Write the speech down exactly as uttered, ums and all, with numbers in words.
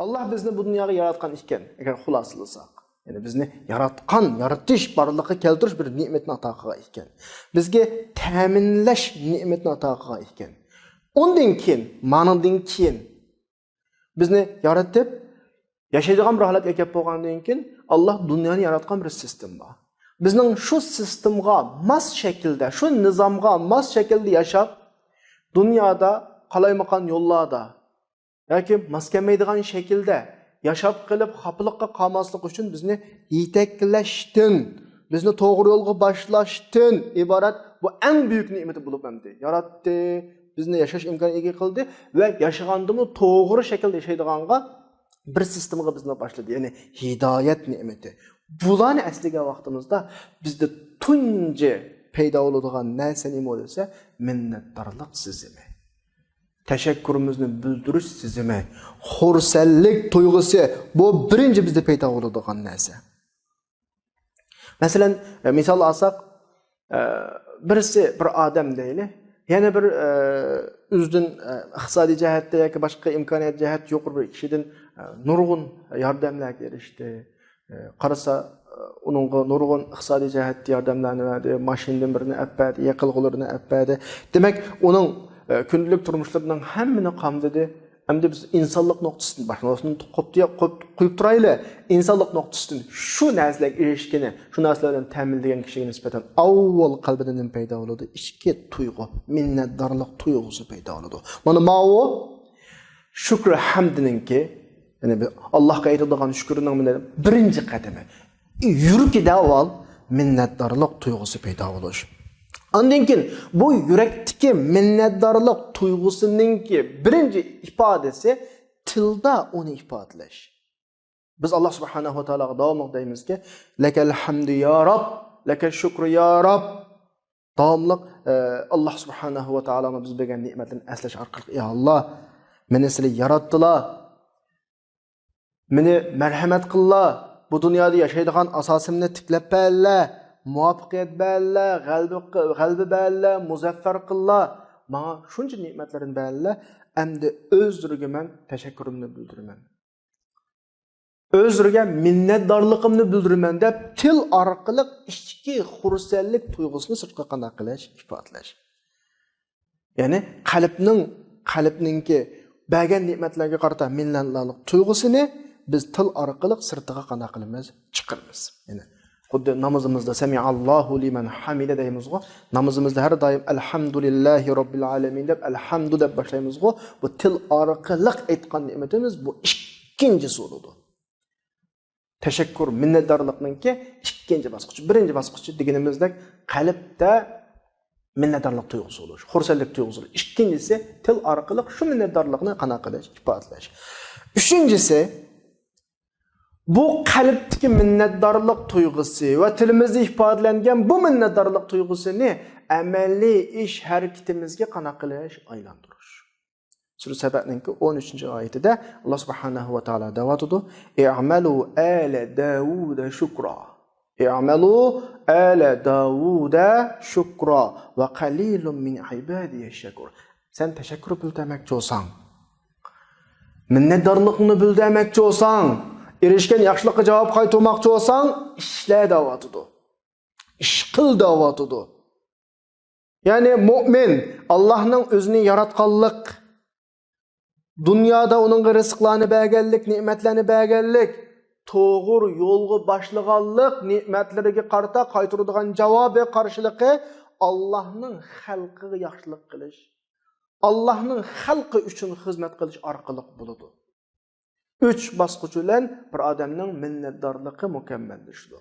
ئاللاھ بىزنى بۇ دۇنياغا ياراتقان ئىكەن، ئەگەر خۇلاسىلىساق. يەنى بىزنى ياراتقان، يارىتىش، بارلىققا كەلتۈرۈش بىر نېمەتنى ئاتا قىلغان ئىكەن. بىزگە تەمىنلەش نېمەتنى ئاتا قىلغان ئىكەن. ئۇندىن كېيىن، مانىڭدىن كېيىن بىزنى يارىتىپ، ياشايدىغان بىر ھالەتكە ئەكەپ بولغاندىن كېيىن، ئاللاھ دۇنيانى ياراتقان بىر سىستېما بار. بىزنىڭ شۇ سىستېمىغا ماس شەكىلدە، شۇ نىزامغا ماس شەكىلدە ياشاپ، دۇنيادا قالايمىقان يوللاردا ياكى ماس كەلمەيدىغان شەكىلدە ياشاپ قېلىپ، خاپىلىققا قالماسلىق ئۈچۈن بىزنى يېتەكلەشتىن، بىزنى توغرا يولغا باشلاشتىن ئىبارەت بۇ ئەڭ بۈيۈك نېمىتى بولۇپ ئەمدى. ياراتتى، بىزنى ياشاش ئىمكانىغا ئىگە قىلدى ۋە ياشىغاندىمۇ توغرا شەكىلدە ياشايدىغانغا بىر سىستېمىغا بىزنى باشلىدى. يەنى ھىدايەت نېمىتى. بۇلارنى ئەسلىگەن ۋاقتىمىزدا بىزدە تۇنجى پەيدا بولىدىغان نەرسە نېمە دېسە، مىننەتدارلىق سېزىمى. تەشەككۈرىمىزنى بىلدۈرۈش سېزىمى، خۇرسەنلىك تۇيغۇسى، بۇ بىرىنچى بىزدە پەيدا بولىدىغان نەرسە. مەسىلەن، مىسال ئالساق، بىرسى بىر ئادەم دەيلى، يەنە بىر ئۆزىدىن ئىقتىسادىي جەھەتتە ياكى باشقا ئىمكانىيەت جەھەتتە يۇقىرى بىر كىشىدىن نۇرغۇن ياردەملەرگە ئېرىشتى. قارىسا، ئۇنىڭغا نۇرغۇن ئىقتىسادىي جەھەتتە ياردەملەرنى بەردى، ماشىنىدىن بىرنى ئەپ بەردى، يېقىلغۇلىرىنى ئەپ بەردى. دېمەك، ئۇنىڭ كۈندىلىك تۇرمۇشلىرىنىڭ ھەممىنى قامدىدى. ئەمدى بىز ئىنسانلىق نۇقتىسىدىن، باشقا نۇقتىسىدىن قويۇپ، قويۇپ، قويۇپ تۇرايلى. ئىنسانلىق نۇقتىسىدىن شۇ نەرسىلەرگە ئېرىشكىنى، شۇ نەرسىلەر بىلەن تەمىنلىگەن كىشىگە نىسبەتەن ئاۋۋال قەلبىدە نېمە پەيدا بولىدۇ؟ ئىككى تۇيغۇ، مىننەتدارلىق تۇيغۇسى پەيدا بولىدۇ. مانا ماۋۇ شۈكرى ھەمدنىڭكى، يەنى بىر ئاللاھقا ئېيتىدىغان شۈكرىنىڭ بىرىنچى قەدىمى. يۈرىكىدە ئاۋۋال مىننەتدارلىق تۇيغۇسى پەيدا بولۇش. ئاندىن كېيىن بۇ يۈرەكتىكى مىننەتدارلىق تۇيغۇسىنىڭكى بىرىنچى ئىپادىسى تىلدا ئۇنى ئىپادىلەش. بىز ئاللاھ سۇبھانەھۇ ۋە تائالاغا داۋاملىق دەيمىزكى، لەكەل ھەمدۇ يا رەب، لەكەل شۈكرۇ يا رەب. داۋاملىق، ئە، ئاللاھ سۇبھانەھۇ ۋە تائالانىڭ بىز بەرگەن نېمەتلىرىنى ئەسلەش ئارقىلىق، يا ئاللاھ، مېنى سىلى ياراتتىلا، مېنى مەرھەمەت قىللا، بۇ دۇنيادا ياشايدىغان ئاساسىمنى تىكلەپ بەرلە، مۇۋەپپەقىيەت بەرلە، غەلىبە، غەلىبە بەرلە، مۇزەففەر قىللا، ماڭا شۇنچە نېمەتلەرنى بەرلە، ئەمدى ئۆزلىرىگە مەن تەشەككۈرۈمنى بىلدۈرىمەن. ئۆزلىرىگە مىننەتدارلىقىمنى بىلدۈرىمەن دەپ، تىل ئارقىلىق ئىچكى خۇرسەنلىك تۇيغۇسىنى سىرتقا قانداق قىلىش، ئىپادىلەش. يەنى قەلبنىڭ، قەلبنىڭكى بەرگەن نېمەتلەرگە قارىتا مىننەتدارلىق تۇيغۇسىنى بىز تىل ئارقىلىق سىرتىغا قانداق قىلىمىز؟ چىقىرىمىز. يەنى خۇددى نامىزىمىزدا سەمىئاللاھۇ لىمەن ھەمىدە دەيمىزغۇ، نامىزىمىزدا ھەر دائىم ئەلھەمدۇلىللاھى راببىل ئالەمىن دەپ ئەلھەمدۇ دەپ باشلايمىزغۇ، بۇ تىل ئارقىلىق ئېيتقان نېمىتىمىز بۇ ئىككىنچىسى بولىدۇ. تەشەككۈر، مىننەتدارلىقنىڭكى ئىككىنچى باسقۇچى. بىرىنچى باسقۇچى دېگىنىمىزدەك قەلبتە مىننەتدارلىق تۇيغۇسى بولۇش، خۇرسەنلىك تۇيغۇسى بولۇش. ئىككىنچىسى تىل ئارقىلىق شۇ مىننەتدارلىقنى قانداق قىلىش، ئىپادىلەش. ئۈچىنچىسى، بۇ قەلبتىكى مىننەتدارلىق تۇيغۇسى ۋە تىلىمىزدا ئىپادىلەنگەن بۇ مىننەتدارلىق تۇيغۇسىنى ئەمەلىي ئىش ھەرىكىتىمىزگە قانداق قىلىش، ئايلاندۇرۇش. سۈرە سەبەنىڭكى ئون ئۈچىنچى ئايىتىدە ئاللاھ سۇبھانەھۇ ۋە تائالا دەۋاتىدۇ، ئىئمەلۇ ئالە داۋۇدە شۇكرا. ئىئمەلۇ ئالە داۋۇدە شۇكرا ۋە قەلىلۇم مىن ئىبادىيە شەكۇر. سەن تەشەككۈر بىلدۈرمەكچى بولساڭ، مىننەتدارلىقنى بىلدۈرمەكچى بولساڭ، ئېرىشكەن ياخشىلىققا جاۋاب قايتۇرماقچى بولساڭ، ئىشلە دەۋاتىدۇ. ئىش قىل دەۋاتىدۇ. يەنى مۇئمىن ئاللاھنىڭ ئۆزىنى ياراتقانلىق، دۇنيادا ئۇنىڭغا رىزىقلارنى بەرگەنلىك، نېمەتلەرنى بەرگەنلىك، توغرا يولغا باشلىغانلىق، نېمەتلىرىگە قارىتا قايتۇرىدىغان جاۋابى، قارشىلىقى ئاللاھنىڭ خەلقىگە ياخشىلىق قىلىش، ئاللاھنىڭ خەلقى ئۈچۈن خىزمەت قىلىش ئارقىلىق بولىدۇ. ئۈچ باسقۇچ بىلەن بىر ئادەمنىڭ مىننەتدارلىقى مۇكەممەللىشىدۇ.